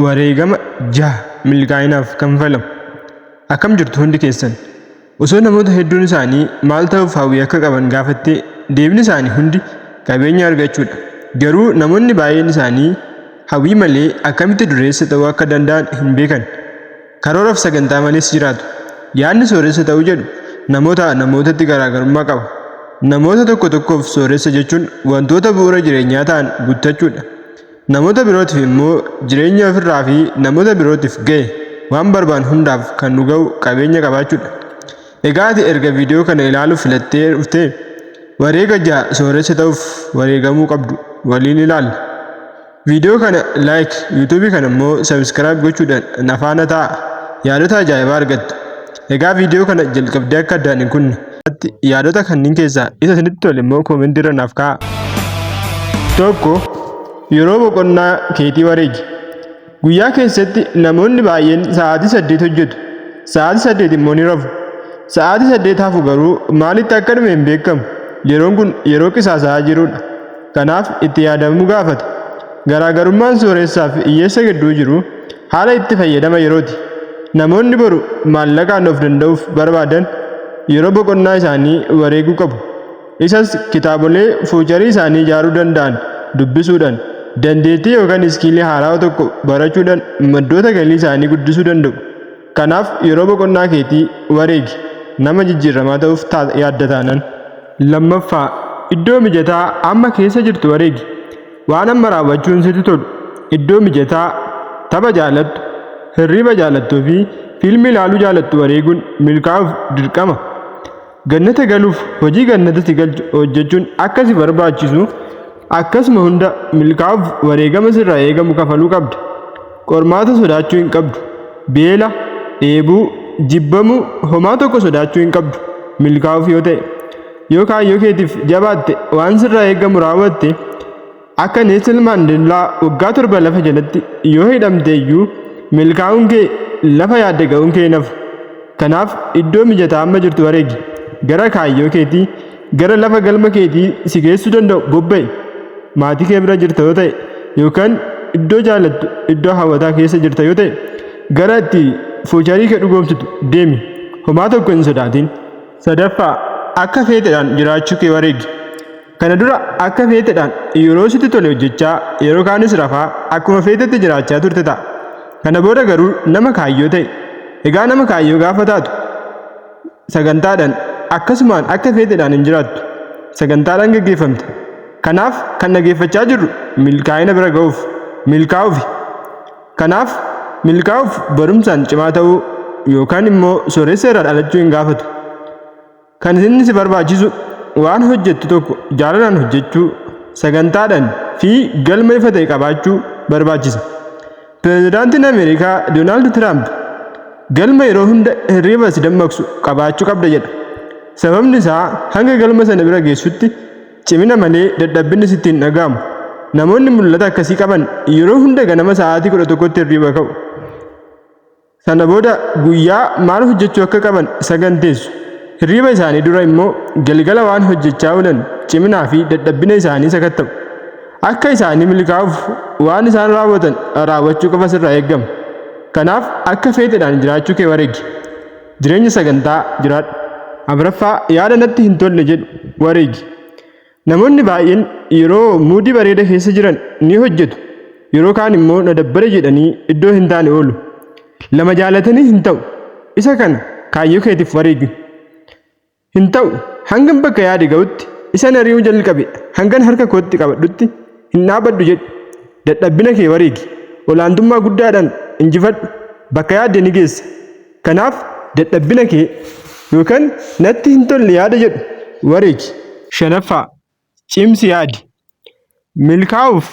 Wareegama 6 milkaa'inaaf kanfalamu. Akkam jirtu hundi keessan? Osoo namoota hedduun isaanii maal ta'uuf hawwii akka qaban gaafattee deebiin isaanii hundi qabeenya argachuudha. Garuu namoonni baay'een isaanii hawwii malee akkamitti dureessa ta'uu akka danda'an hin beekan. Karooraaf sagantaa malees jiraatu. Yaadni sooressa ta'uu jedhu namootaa namootatti garaagarummaa qaba. Namoota tokko tokkoof sooressa jechuun wantoota bu'uura jireenyaa ta'an guuttachuudha. Namoota birootiif immoo jireenya ofirraa fi namoota birootiif gahe waan barbaannu hundaaf kan nu gahu qabeenya qabaachuudha. Egaa ati erga viidiyoo kana ilaaluuf filattee dhuftee wareega 6 sooressa ta'uuf wareegamuu qabdu waliin ilaalla. Viidiyoo kana like, YouTube kana immoo subscribe gochuudhaan na faana ta'aa. Yaadota ajaa'ibaa argattu. Egaa viidiyoo kana jalqabdee akka addaan hin kunne. Yaadota kanneen keessaa isa isinitti tole immoo koomentii irra naaf kaa'aa. 1, Yeroo boqonnaa keetii wareegi. Guyyaa keessatti namoonni baay'een sa'aatii 8 hojjetu. Sa'aatii 8 immoo ni rafu. Sa'aatii 8 hafu garuu maalitti akka dhume hin beekamu. Yeroon kun yeroo qisaasa'aa jirudha. Kanaaf itti yaadamuu gaafata. Garaagarummaan sooressaa fi hiyyeessa gidduu jiru haala itti fayyadama yerooti. Namoonni boru maallaqaan of danda'uuf barbaadan yeroo boqonnaa isaanii wareeguu qabu. Isas kitaabolee fuucharii isaanii ijaaruu danda'an dubbisuudhaan, dandeettii yookaan iskiilii haarawaa tokko barachuudhaan maddoota galii isaanii guddisuu danda'u. Kanaaf yeroo boqonnaa keetii wareegi, nama jijjiirramaa ta'uuf yaadda taanan. 2ffaa, Iddoo mijataa amma keessa jirtu wareegi. Waan amma raawwachuun sitti tolu, iddoo mijataa, tapha jaalattu, hirriiba jaalattuu fi fiilmii ilaaluu jaalattu wareeguun milkaa'uuf dirqama. Gannata galuuf hojii gannata si galchu hojjechuun akka si barbaachisu akkasuma hunda milkaa'uuf wareegama sirraa eegamu kafaluu qabda. Qormaata sodaachuu hin qabdu. Beela, dheebuu, jibbamuu homaa tokko sodaachuu hin qabdu milkaa'uuf yoo ta'e. Yoo kaayyoo keetiif jabaatte waan sirraa eegamu raawwatte akka Neelsan Maandeellaa waggaa 7 lafa jalatti yoo hidhamte iyyuu milkaa'uun kee lafa yaadde ga'uun kee hin hafu. Kanaaf iddoo mijataa amma jirtu wareegi. Gara kaayyoo keetii, gara lafa galma keetii si geessuu danda'u bobba'i. Maatii kee bira jirta yoo ta'e yookaan iddoo jaalattu, iddoo hawwataa keessa jirta yoo ta'e gara itti fuucharii kee dhugoomsitu deemi. Homaa tokko hin sodaatin. 3ffaa, Akka feetedhaan jiraachuu kee wareegi. Kana dura akka feetedhaan yeroo sitti tole hojjechaa, yeroo kaanis rafaa akkuma feetetti jiraachaa turte ta'a. Kana booda garuu nama kaayyoo ta'i. Egaa nama kaayyoo gaafa taatu sagantaadhaan akkasumaan akka feetedhaan hin jiraattu. Sagantaadhaan geggeeffamta. Kanaaf kan dhageeffachaa jirru milkaa'ina bira ga'uuf, milkaa'uufi. Kanaaf milkaa'uuf barumsaan cimaa ta'uu yookaan immoo sooressa irraa dhalachuu hin gaafatu. Kan inni si barbaachisu waan hojjettu tokko jaalalaan hojjechuu, sagantaadhaan fi galma ifa ta'e qabaachuu barbaachisa. Pirezidaantiin Ameerikaa Doonaald Tiraamp galma yeroo hunda hirriba si dammaqsu qabaachuu qabda jedha. Sababni isaa hanga galma sana bira geessutti cimina malee dadhabbinni sitti hin dhaga'amu. Namoonni mul'ata akkasii qaban yeroo hunda ganama sa'aatii 11tti hirriba ka'u. Sana booda guyyaa maal hojjechuu akka qaban saganteessu. Hirriiba isaanii dura immoo galgala waan hojjechaa oolan ciminaa fi dadhabbina isaanii sakatta'u. Akka isaanii milkaa'uuf waan isaan raawwatan raawwachuu qofa sirraa eegama. Kanaaf akka feetedhaan jiraachuu kee wareegi. Jireenya sagantaa jiraadhu. 4ffaa Yaada natti hin tolle jedhu wareegi. Namoonni baay'een yeroo muudii bareeda keessa jiran ni hojjetu, yeroo kaan immoo na dabbare jedhanii iddoo hin taane oolu. Lama jaalatanii hin ta'u. Isa kana kaayyoo keetiif wareegi. Hin ta'u, hangan bakka yaade ga'utti, isan ari'uu jalqabe hangan harka kootti qabadhutti hin dhaabadhu jedhi. Dadhabbina kee wareegi. Olaantummaa guddaadhaan injifadhu. Bakka yaadde ni geessa. Kanaaf dadhabbina kee yookaan natti hin tolle yaada jedhu wareegi. 5ffaa, Cimsi yaadi. Milkaa'uuf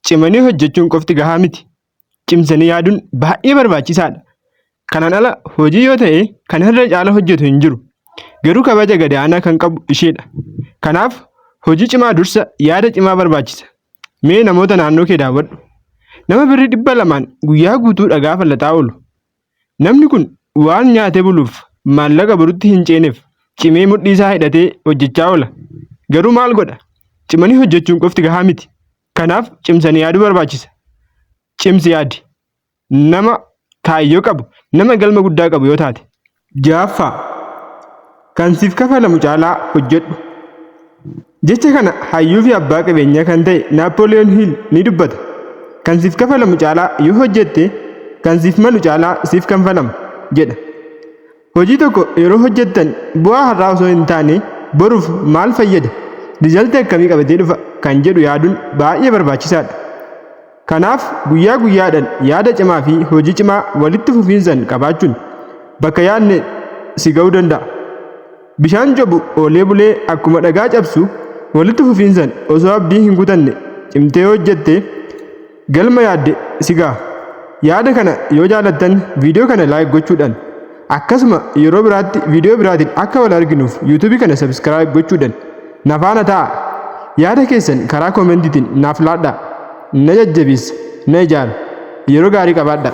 cimanii hojjechuun qofti gahaa miti. Cimsanii yaaduun baay'ee barbaachisaadha. Kanaan ala hojii yoo ta'e kan irra caala hojjetu hin jiru. Garuu kabaja gadi aanaa kan qabu isheedha. Kanaaf hojii cimaa dursa yaada cimaa barbaachisa. Mee namoota naannoo kee daawwadhu. Nama birrii 200n guyyaa guutuu dhagaa fallaxaa oolu. Namni kun waan nyaatee buluuf maallaqa borutti hin ceeneef cimee mudhii isaa hidhatee hojjechaa oola. Garuu maal godha? Cimanii hojjechuun qofti gahaa miti. Kanaaf cimsanii yaaduu barbaachisa. Cimsi yaadi. Nama kaayyoo qabu, nama galma guddaa qabu yoo taate. Ja'affaa, Kan siif kafalamu caalaa hojjedhu. Jecha kana hayyuu fi abbaa qabeenyaa kan ta'e Naappooliyoon Hiil ni dubbata. Kan siif kafalamu caalaa yoo hojjette kan siif malu caalaa siif kanfalama jedha. Hojii tokko yeroo hojjettan bu'aa har'aa osoo hin taane boruuf maal fayyada, result akkamii qabatee dhufa kan jedhu yaaduun baay'ee barbaachisaadha. Kanaaf guyyaa guyyaadhaan yaada cimaa fi hojii cimaa walitti fufiinsan qabaachuun bakka yaadne si ga'uu danda'a. Bishaan cobu oolee bulee akkuma dhagaa cabsu walitti fufiinsan osoo abdii hin kutanne cimtee hojjette galma yaadde si ga'a. Yaada kana yoo jaalattan viidiyoo kana like gochuudhaan akkasuma yeroo biraatti viidiyoo biraatiin akka wal arginuuf YouTube kana subscribe gochuudhaan na faana ta'a. Yaada keessan karaa commentiitiin naaf laadhaa. Na jajjabeessa, na ijaara. Yeroo gaarii qabaadhaa.